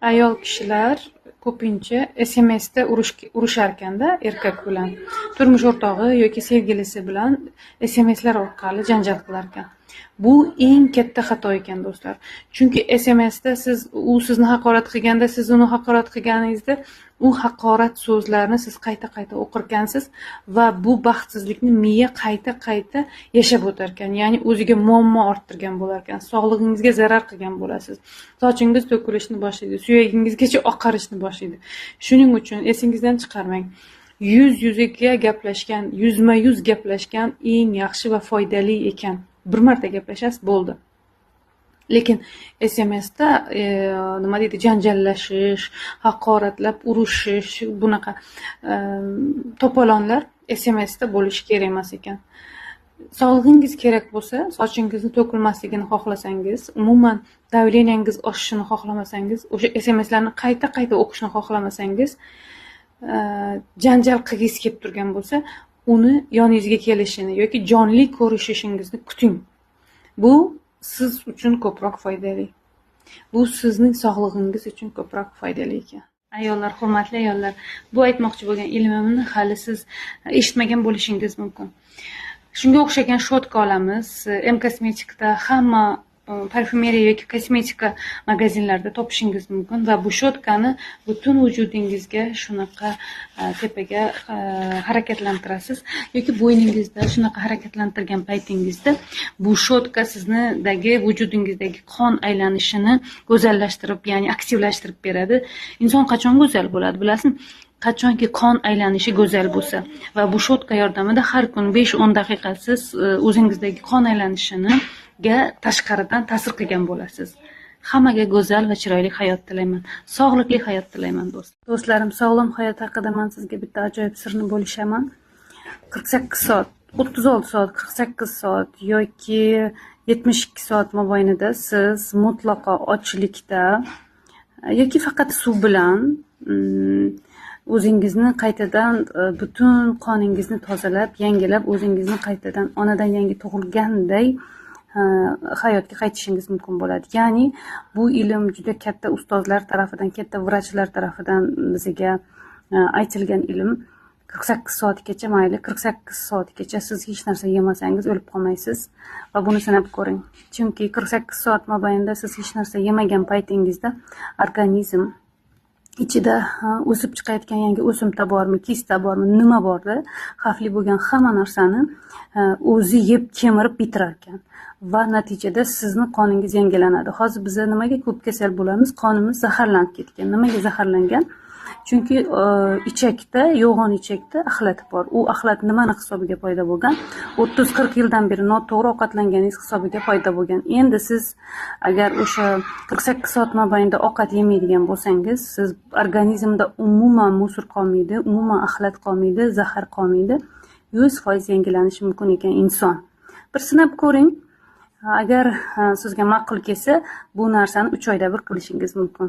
Ayol kishilar ko'pincha SMSda urusharkanda erkak bilan, turmush o'rtog'i yoki sevgilisi bilan SMSlar orqali janjal qilarkan. Bu eng katta xato ekan, do'stlar. Chunki SMSda siz, u sizni haqorat qilganda, siz uni haqorat qilganingizda u haqorat so'zlarni siz qayta-qayta o'qirkansiz va bu baxtsizlikni miya qayta-qayta yashab o'tarkan. Ya'ni o'ziga muammo orttirgan bo'larkan, sog'lig'ingizga zarar qilgan bo'lasiz. Sochingiz to'kilishni boshlaydi, suyagingizgacha oqarishni boshlaydi. Shuning uchun esingizdan chiqarmang. Yuz yuziga gaplashgan, yuzma-yuz gaplashgan eng yaxshi va foydali ekan. Bir marta gaplashasiz, bo'ldi. Lekin SMSda nima deydi, janjallashish, haqoratlab urushish, bunaqa to'polonlar SMSda bo'lishi kerak emas ekan. Sog'lig'ingiz kerak bo'lsa, sochingizni to'kilmasligini xohlasangiz, umuman давления ngiz oshishini xohlamasangiz, o'sha SMSlarni qayta-qayta o'qishni xohlamasangiz, janjal qilgingiz kelib turgan bo'lsa, uni yoningizga kelishini yoki jonli ko'rishishingizni kuting. Bu siz uchun ko'proq foydali. Bu sizning sog'lig'ingiz uchun ko'proq foydali ekan. Ayollar, hurmatli ayollar, bu aytmoqchi bo'lgan ilmimni hali siz eshitmagan bo'lishingiz mumkin. Shunga o'xshagan щётка olamiz. M Kosmetikda, hamma parfyumeriya yoki kosmetika magazinlarida topishingiz mumkin va bu щётка ni butun vujudingizga shunaqa tepaga harakatlantirasiz yoki bo'yningizda shunaqa harakatlantirgan paytingizda bu щётка siznidagi vujudingizdagi qon aylanishini go'zallashtirib, ya'ni aktivlashtirib beradi. Inson qachon go'zal bo'ladi, bilasizmi? Qachonki qon aylanishi go'zal bo'lsa. Va bu щётка yordamida har kuni 5-10 daqiqa siz o'zingizdagi qon aylanishini ga tashqaridan ta'sir qilgan bo'lasiz. Hammaga go'zal va chiroyli hayot tilayman. Sog'liqli hayot tilayman, do'st. Do'stlarim, sog'lom hayot haqida men sizga bitta ajoyib sirni bo'lishaman. 48 soat, 36 soat, 48 soat yoki 72 soat mobaynida siz mutlaqo ochlikda yoki faqat suv bilan o'zingizni qaytadan butun qoningizni tozalab, yangilab, o'zingizni qaytadan onadan yangi tug'ilganday hayotga qaytishingiz mumkin bo'ladi. Ya'ni bu ilm juda katta ustozlar tarafidan, katta vrachlar tarafidan bizga aytilgan ilm. 48 soatgacha, mayli, 48 soatgacha siz hech narsa yemasangiz o'lib qolmaysiz va buni sinab ko'ring. Chunki 48 soat mobaynida siz hech narsa yemagan paytingizda organizm ichida o'sib chiqayotgan yangi o'simta bormi, kista bormi, nima borda, xavfli bo'lgan hamma narsani o'zi yeb, kemirib bitirar ekan va natijada sizni qoningiz yangilanadi. Hozir biz nimaga ko'p kasal bo'lamiz? Qonimiz zaharlanib ketgan. Nimaga zaharlangan? Chunki ichakda, yo'g'on ichakda axlat bor. U axlat nimani hisobiga paydo bo'lgan? 30-40 yildan beri noto'g'ri ovqatlanganingiz hisobiga paydo bo'lgan. Endi siz agar o'sha 48 soat mobaynida ovqat yemaydigan bo'lsangiz, siz organizmda umuman мусор qolmaydi, umuman axlat qolmaydi, zahar qolmaydi. 100% yangilanishi mumkin ekan inson. Bir sinab ko'ring. Agar sizga ma'qul kelsa, bu narsani 3 oyda bir qilishingiz mumkin.